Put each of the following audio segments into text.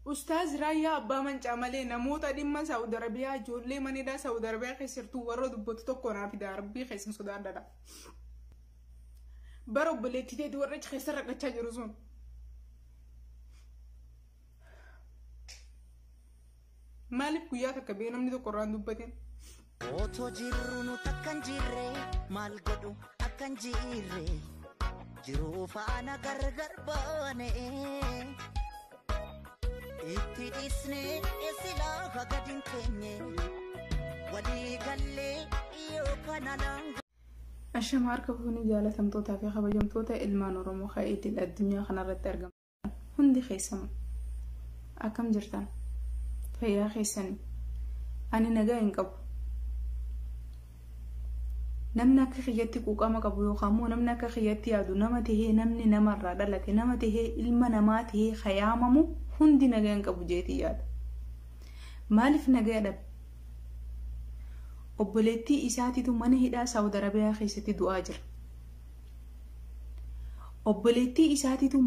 Ustaaz Raayyaa Abbaa Mancaa malee namoota dhimma Saawud Arabiyaa ijoollee maneedaa Saawud Arabiyaa keessa jirtu warra dubbatu tokko naa fidaa rabbii keessan sodaadhadha. Bara obboleettii teeti warra achi keessa rakkachaa jiru sun. Maaliif guyyaa takka bee namni tokko irraan dubbatin? Otoo jirru nu takka hin jirre maal godhu akka hin jirre jiruu faana gargar baane itti dhiisne silaa gadi hin teenye walii gallee yookaan alaan. Ashama harka fuunii jaalatamtootaa fi kabajamtoota ilmaan Oromoo kan idil addunyaa kanarratti argaman hundi keessan akkam jirtan fayyaa keessanii ani nagaa hin qabu. Namni akka kiyyatti quuqama qabu yookaan immoo namni akka kiyyatti yaadu nama tahee namni namarraa dhalate nama tahee ilma namaa tahee kayaamamu hundi nagaa hin qabu jeetii yaada. Maaliif nagaa dhabe? Obboleettii isaatiitu mana hidhaa Saawud Arabiyaa keessatti du'aa jira. Obboleettii isaatiitu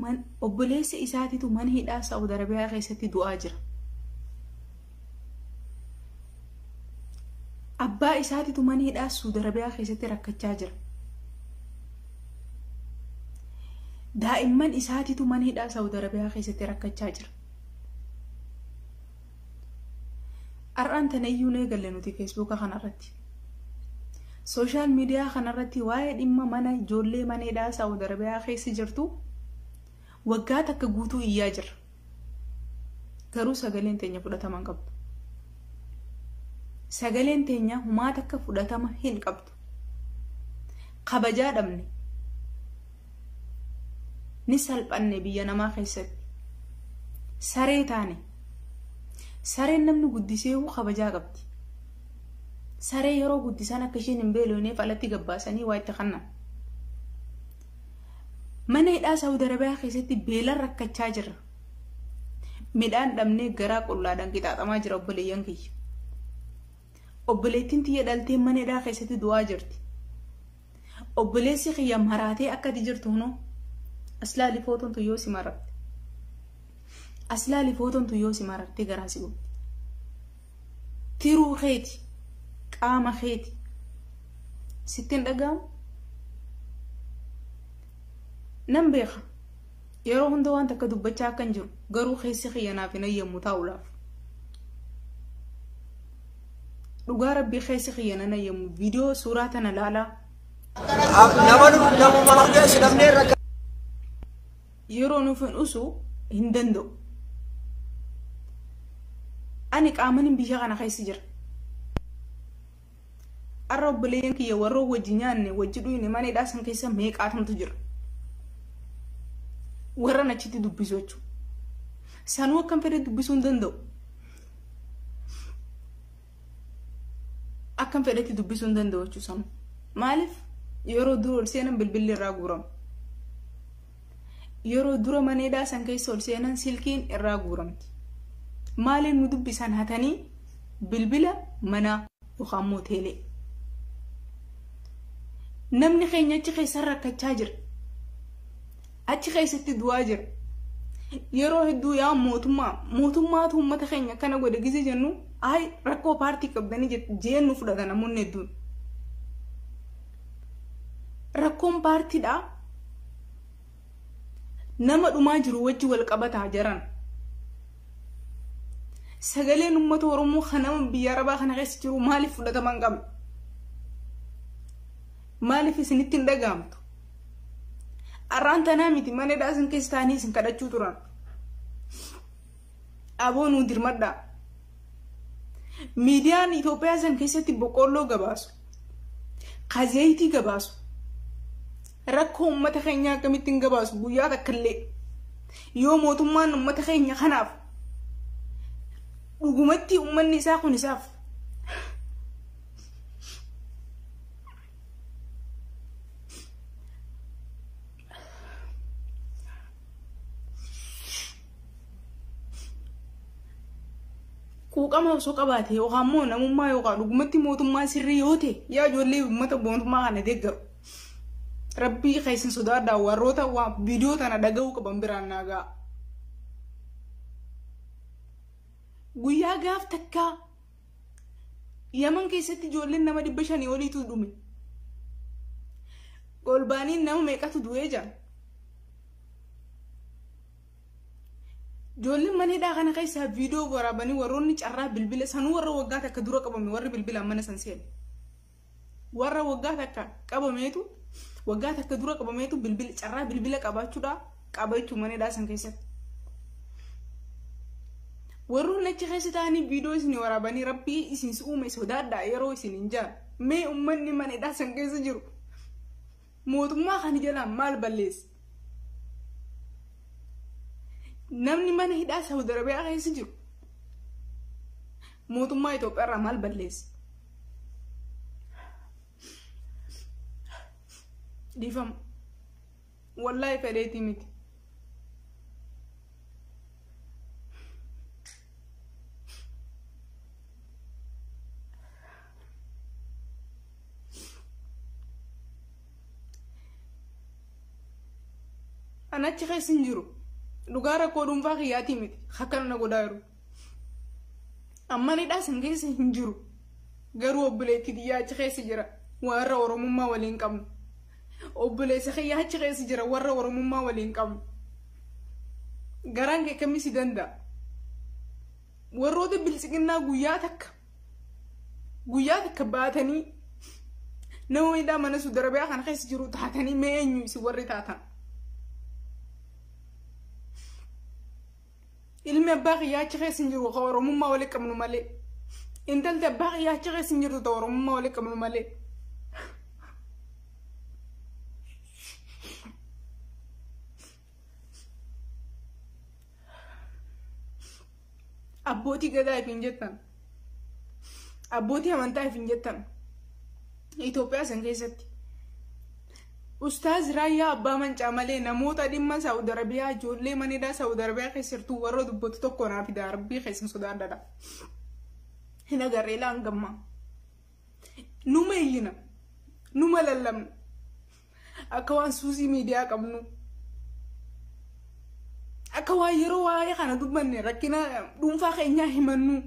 obboleessa isaatiitu mana hidhaa Saawud Arabiyaa keessatti du'aa jira. Abbaa isaatiitu mana hidhaa Saawud Arabiyaa keessatti rakkachaa jira. Daa'imman isaatiitu mana hidhaa Saawud Arabiyaa keessatti rakkachaa jira. Har'aan tana iyyuu ni eegalle nuti feesbuuka kanarratti. Sooshaal miidiyaa kanarratti waa'ee dhimma mana ijoollee mana hidhaa Saawud Arabiyaa keessa jirtu waggaa takka guutuu iyyaa jirra. Garuu sagaleen teenya fudhatama hin qabdu. Sagaleen teenya humaa takka fudhatama hin qabdu. Kabajaa dhabne. Ni salphanne biyya namaa keessatti. Saree taane. Sareen namni guddisee kabajaa qabdi. Saree yeroo guddisan akka isheen hin beelooneef alatti gabbaasanii waa itti kennan. Mana hidhaa Saawud Arabiyaa keessatti beelaan rakkachaa jirra. Midhaan dhabnee garaa qullaadhaan qixaaxamaa jira obboleeyyan kiyya. Obboleettiin tiyya dhaltee mana hidhaa keessatti du'aa jirti. Obboleessi kiyya maraatee akka ati jirtu hunoo as laali footoon tun yoo si mararte. As laali footoon tun yoo si mararte garaa si gubdi. Tiruu keeti qaama keeti sitti hin dhaga'amu. Nan beeka yeroo hunda waan takka dubbachaa akkan jiru garuu keessi kiyya naaf hin ayyamu taa'uudhaaf. Dhugaa rabbii keessi kiyya nan ayyamu viidiyoo suuraa tana laalaa. Nama namuma nu geessu dhabnee irra Yeroo nuuf hin usu hin danda'u. Ani qaamanin biyya kana keessa jira. Har'a obboleeyyan kiyya warra wajji nyaanne wajji dhuyne mana hidhaa san keessa meeqaatamtu jira. Warra achitti dubbisu jechuudha. Sanuu akkam fedhe dubbisuu hin danda'u. Akkam fedhetti dubbisuu hin danda'u jechuudha sanuu. Maaliif yeroo dura ol seenan bilbilli irraa guurama. Yeroo dura mana hidhaa san keessa ol seenan silkiin irraa guuramti. Maaliin nu dubbisan hatanii bilbila manaa yookaan immoo teelee. Namni keenya achi keessa rakkachaa jira. Achi keessatti du'aa jira. Yeroo hedduu yaa mootummaa mootummaatu uummata keenya akkana godhe gise jennu ayi rakkoo paartii qabdanii jeennu fudhatan namoonni hedduun. Rakkoon paartiidhaa nama dhumaa jiru wajji wal qabataa jiran. Sagaleen uummata Oromoo kan nama biyya Arabaa kana keessa jiru maaliif fudhatama hin qabne? Maaliif isinitti hin dhaga'amtu? Har'aan tanaa miti mana hidhaa isin keessa taa'anii isin kadhachuu turan. Aboo nuu dirmadhaa. Miidiyaan Itoophiyaa san keessatti boqqoolloo gabaasu. Kazeeyitii gabaasu. Rakkoo uummata keenyaa akkamitti hin gabaasu guyyaa takka illee. Yoo mootummaan uummata keenya kanaaf dhugumatti uummanni isaa kun isaaf quuqama osoo qabaate yookaan immoo namummaa yookaan dhugumatti mootummaa sirrii yoo ta'e yaa ijoollee uummata mootummaa kana deeggaru. Rabbii keessan sodaadhaa warroota waa viidiyoo tana dhaga'uu qaban biraan naa ga'a. Guyyaa gaaf takkaa Yaman keessatti ijoolleen nama 500 oliitu dhume. Golbaaniin nama meeqatu du'ee jira. Ijoolleen mana hidhaa kana keessaa viidiyoo waraabanii warroonni carraa bilbila sanuu warra waggaa takka dura qabame warri bilbilaan mana san seene. Warra waggaa takka qabameetu waggaa takka dura qabameetu bilbila carraa bilbila qabaachuudhaa qaba jechuun mana hidhaa san keessatti. Warroonni achi keessa taa'anii viidiyoo isin waraabanii rabbii isin uume sodaadhaa yeroo isin hin jaan. Mee uummanni mana hidhaa san keessa jiru mootummaa kana jalaan maal balleessa? Namni mana hidhaa Saawud Arabiyaa keessa jiru mootummaa Itoophiyaa irraa maal balleessa? Dhiifama. Wallaahi fedheetii miti. An achi keessa hin jiru. Dhugaa rakkoo dhuunfaa kiyyaatii miti. Akkana na godhaa jiru. Amma hidhaa san keessa hin jiru. Garuu obboleettii xiyyaa achi keessa jira. Warra Oromummaa waliin qabnu. Obboleessa kiyyaa achi keessa jira. Warra Oromummaa waliin qabnu. Garaan kee kamii si danda'a? Warroota biltsiginnaa guyyaa takka baatanii nama hidhaa mana Saawud Arabiyaa kana keessa jiru taatanii mee eenyu isin warri taatan? Ilmi abbaa kiyyaa achi keessa hin jiru ka Oromummaa waliin qabnu malee. Intalti abbaa kiyyaa achi keessa hin jirtu ta Oromummaa waliin qabnu malee. Abbootii gadaa if hin jettan. Abbootii amantaa if hin jettan. Itoophiyaa san keessatti. Ustaaz Raayyaa Abbaa Mancaa malee namoota dhimma Saawud Arabiyaa ijoollee mana hidhaa Saawud Arabiyaa keessa jirtu warra dubbatu tokko naa fidaa rabbii keessan sodaadhadha. Hin agarree laan gammaa. Numa iyyina. Numa lallabna. Akka waan suusii miidiyaa qabnu. Akka waan yeroo waa'ee kana dubbanne rakkina dhuunfaa keenyaa himannu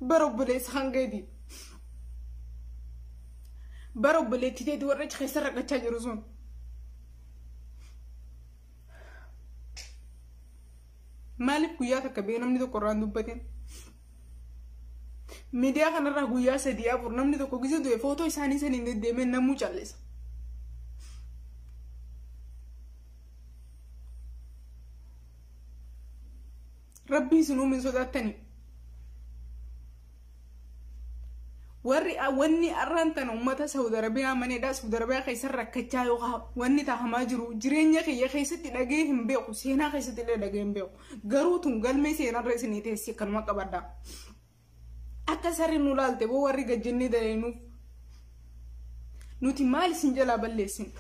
bara obboleessa hangeeti. Bara obboleettii teeti warra achi keessa rakkachaa jiru sun. Maaliif guyyaa takka bee namni tokko irraa hin dubbatin? Miidiyaa kanarraa guyyaa 3 4 namni tokko gisa du'e footoo isaanii saniin deddeemee namuu callisa. Rabbii isin uume hin sodaattanii. Warri wanni arraan tana uummata Saawud Arabiyaa mana hidhaa Saawud Arabiyaa keessa rakkachaa yookaan wanni taahamaa jiru jireenya kiyya keessatti dhagee hin beeku seenaa keessatti illee dhagee hin beeku garuu tun galmee seenarra isinii teessi akkanuma qabadha. Akka sarri nu laalte boo warri gajjennee daleenuuf nuti maal isin jalaa balleessine?